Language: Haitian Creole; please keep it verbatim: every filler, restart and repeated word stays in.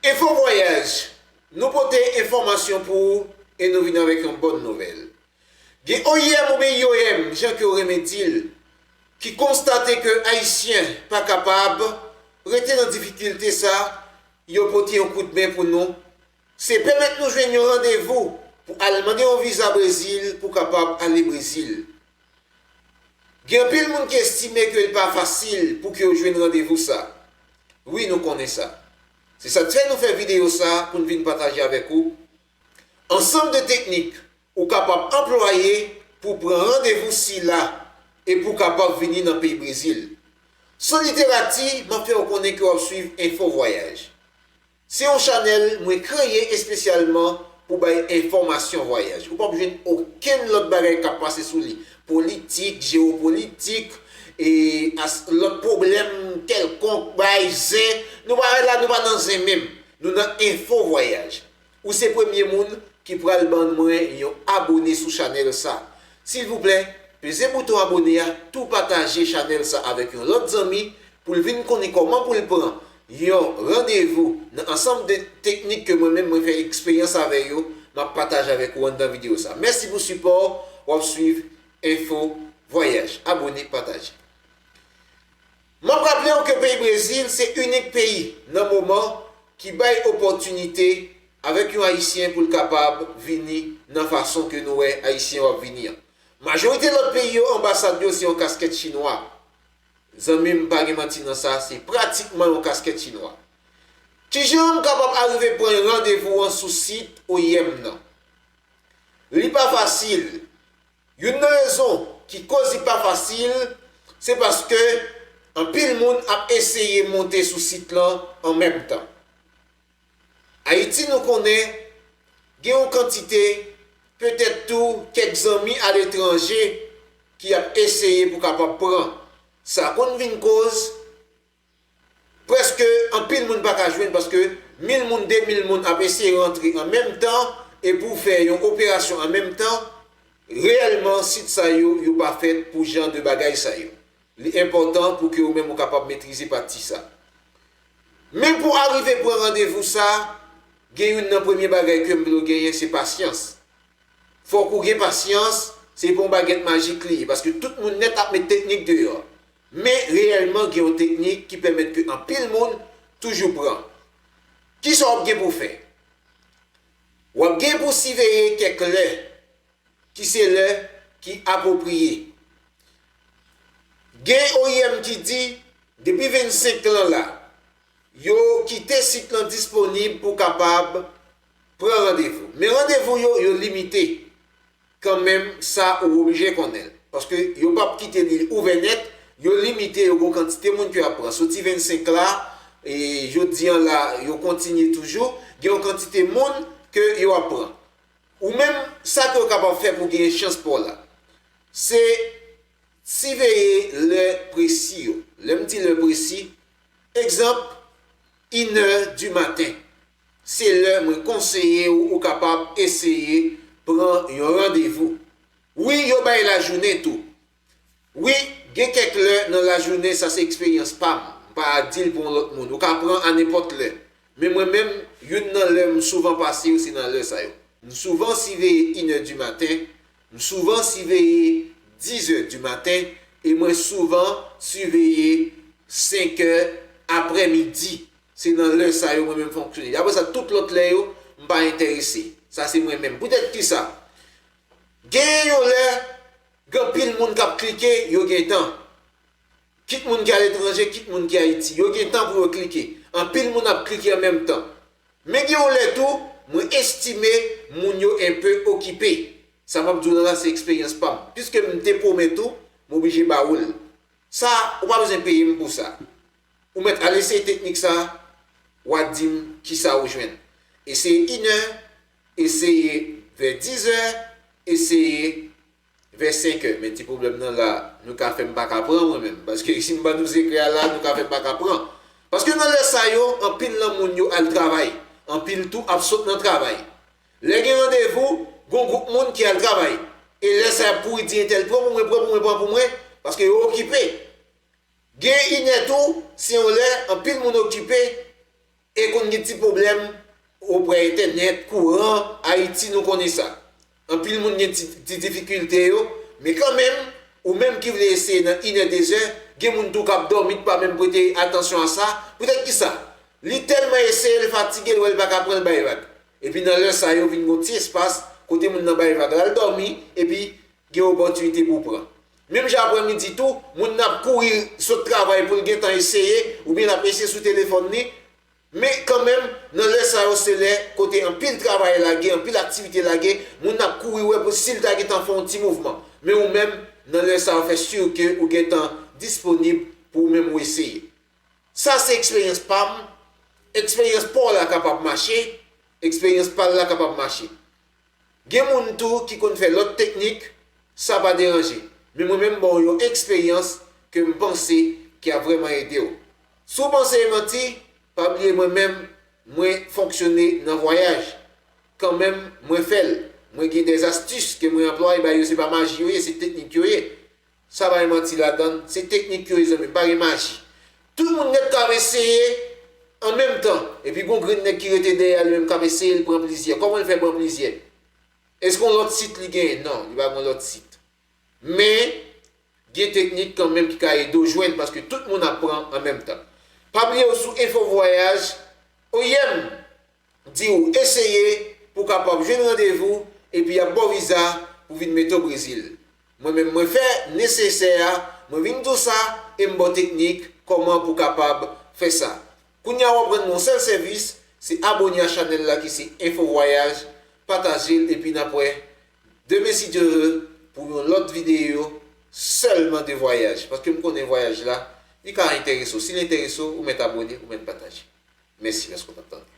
Enfo Vwayaj, nou pote enfòmasyon pou ou e nou vin avèk yon bòn nouvèl. Gen O I M oubyen I O M, jan ke yo renmen di l, ki konstate ke Ayisyen pa kapab rete nan difikilte sa, yo pote yon kout men pou nou. Se pèmèt nou jwenn yon randevou pou al mande yon viza Brezil pou kapab ale Brezil. Gen anpil moun ki estime ke l pa fasil pou ke yo jwenn randevou sa. Wi, nou konnen sa. Se sa k fè nou fè videyo sa pou n vin pataje avèk ou ansanm de teknik ou kapab anplwaye pou pran randevou sila e pou kapab vini nan peyi Brezil. San literati, m ap fè w konnen ke w ap swiv Enfo Vwayaj. Se yon chanèl mwen kreye espesyalman pou bay enfòmasyon vwayaj. Ou p ap jwenn okenn lòt bagay k ap pase sou li. Politik, jewopolitik, e as, lòt pwoblèm kèlkonk, bay zen. Nou pa la, nou pa nan zen menm. Nou nan enfo vwayaj. Ou se premye moun ki pral ban mwen yon abone sou chanèl sa. Silvouplè, peze bouton abone a, tou pataje chanèl sa avèk yon lòt zanmi pou l vin konnen kòman pou l pran yon randevou nan ansanm de teknik ke mwen menm mwen fè eksperyans avè yo, m ap pataje avèk ou anndan videyo sa. Mèsi pou sipò w, w ap swiv Enfo Vwayaj. Abone, pataje. M ap raple w ke peyi Brezil se inik peyi nan moman ki bay opòtinite avèk yon Ayisyen pou l kapab vini nan fason ke nou wè Ayisyen yo ap vini an. Majorite lòt peyi yo, anbasad yo se yon kaskèt chinwa. Zanmi m, pa gen manti nan sa, se pratikman yon kaskèt chinwa. Kijan m kapab arive pran randevou an sou sit O I M nan? Li pa fasil. Youn nan rezon ki koz li pa fasil, se paske anpil moun ap eseye monte sou sit lan an menm tan. Ayiti, nou konnen, gen yon kantite, petèt tou kèk zanmi aletranje ki ap eseye pou kapab pran. Sa konn vin koz prèske anpil moun pa ka jwenn, paske mil moun, de mil moun ap eseye rantre an menm tan, e pou fè yon operasyon an menm tan, reyèlman, sit sa yo, yo pa fèt pou jan de bagay sa yo. Li enpòtan pou ke ou menm ou kapab metrize pati sa. Men pou arive pran randevou sa, gen youn nan premye bagay ke m vle w genyen, se pasyans. Fòk ou gen pasyans, se pa yon bagèt majik li ye, paske tout moun nèt ap met teknik deyò. Men reyèlman, gen yon teknik ki pèmèt ke anpil moun toujou pran. Kisa w ap gen pou w fè? W ap gen pou w siveye kèk lè ki se lè ki apwopriye. Gen O I M ki di, depi vennsenk lan la, yo kite sit lan disponib pou kapab pran randevou. Men randevou yo, yo limite kanmenm, sa ou oblije konnen l. Paske yo p ap kite li ouvè nèt, yo limite, yo gen yon kantite moun ke y ap pran. Soti vennsenk la, e jodi an la, yo kontinye toujou, gen yon kantite moun ke yo ap pran. Ou menm, sa ke w kapab fè pou w genyen chans pa w la, se siveye lè presi yo. Lè m di lè presi, egzanp, inè di maten. Se lè mwen konseye w, ou kapab eseye pran yon randevou. Wi, yo bay lajounen tou. Wi, gen kèk lè nan lajounen, sa se eksperyans pa m, m pa di l pou yon lòt moun. Ou ka pran a nenpòt lè. Men mwen menm, youn nan lè m souvan pase yo, se nan lè sa yo. M souvan siveye inè di maten, m souvan siveye dizè di maten, e mwen souvan siveye senkè aprèmidi. Se nan lè sa yo mwen menm fonksyone. Apre sa, tout lòt lè yo, m pa enterese. Sa se mwen menm. Poutèt kisa? Gen yon lè, gen anpil moun k ap klike, yo gen tan. Kit moun ki aletranje, kit moun ki Ayiti, yo gen tan pou yo klike. Anpil moun ap klike an menm tan. Men gen yon lè tou, mwen estime moun yo enpe okipe. Sa m ap di w la, se eksperyans pa m. Piske m te pwomèt ou, m oblije ba ou l. Sa, ou pa bezwen peye m pou sa. Ou mèt al eseye teknik sa, w a di m kisa ou jwenn. Eseye inè, eseye vè dizè, eseye vè senkè. Men ti pwoblèm nan la, nou ka fè m pa ka pran mwen menm. Paske si m ban nou sekrè a la, nou ka fè m pa ka pran. Paske nan lè sa yo, anpil nan moun yo al travay. Anpil tou ap sot nan travay. Lè gen randevou, gon gwoup moun ki al travay. E lè sa y ap kouri di entèl, pran pou mwen, pran pou mwen, pran pou mwen, paske yo okipe. Gen inè tou, se yon lè, anpil moun okipe, E konn gen ti pwoblèm oprè entènèt, kouran, Ayiti, nou konnen sa. Anpil moun gen ti, ti difikilte yo, men kanmenm, ou menm ki vle eseye nan inè, dezè, gen moun tou k ap dòmi, k pa menm prete atansyon a sa. Poutèt ki sa? Li tèlman eseye, l fatige, l wè l pa ka pran, l bay vag. Epi nan lè sa yo, vin gon ti espas kote moun nan bay vag la, l dòmi, epi gen opòtinite pou pran. Menm jan aprèmidi tou, moun nan ap kouri sot travay pou l gentan eseye, oubyen l ap eseye sou telefòn li. Men kanmenm, nan lè sa yo, se lè kote anpil travay lage, anpil aktivite lage, moun nan ap kouri wè pou si l ta gentan fè yon ti mouvman. Men ou menm, nan lè sa yo, fè si ke ou gentan disponib pou ou menm ou eseye. Sa se eksperyans pa m. Eksperyans pa w la kapab mache, eksperyans pa l la kapab mache. Gen moun tou ki konn fè lòt teknik, sa pa deranje. Men mwen menm, m ba w yon eksperyans ke m panse ki ap vrèman ede w. Si w panse e manti, pa bliye mwen menm, mwen fonksyone nan vwayaj. Kanmenm, mwen fè l. Mwen gen des astuces ke mwen anplwaye, ba yo se pa maji yo ye, se teknik yo ye. Sa pa gen manti ladan l, se teknik yo ye, zanmi m, pa gen maji. Tout moun nèt k ap eseye an menm tan. Epi gon grenn nèg ki rete dèyè li menm k ap eseye, l pran plizyè. Kòman l fè pran plizyè? Èske yon lòt sit li genyen? Non, li pa gen yon lòt sit. Men, gen teknik kanmenm ki ka ede w jwenn, paske tout moun ap pran an menm tan. Pa bliye w sou Enfo Vwayaj, oyèm, di w eseye pou w kapab jwenn randevou, epi y ap ba w viza pou vin mete w Brezil. Mwen menm, mwen fè nesesè a, mwen vin di w sa, e m ba w teknik kòman pou w kapab fè sa. Kounye a w ap rann mwen yon sèl sèvis, se abone a chanèl la ki se Enfo Vwayaj, pataje l, epi n ap wè demen si Dye vle pou yon lòt videyo sèlman de vwayaj. Paske m konnen vwayaj la, li ka enterese w. Si l enterese w, ou mèt abone, ou mèt pataje. Mèsi paske w t ap tande.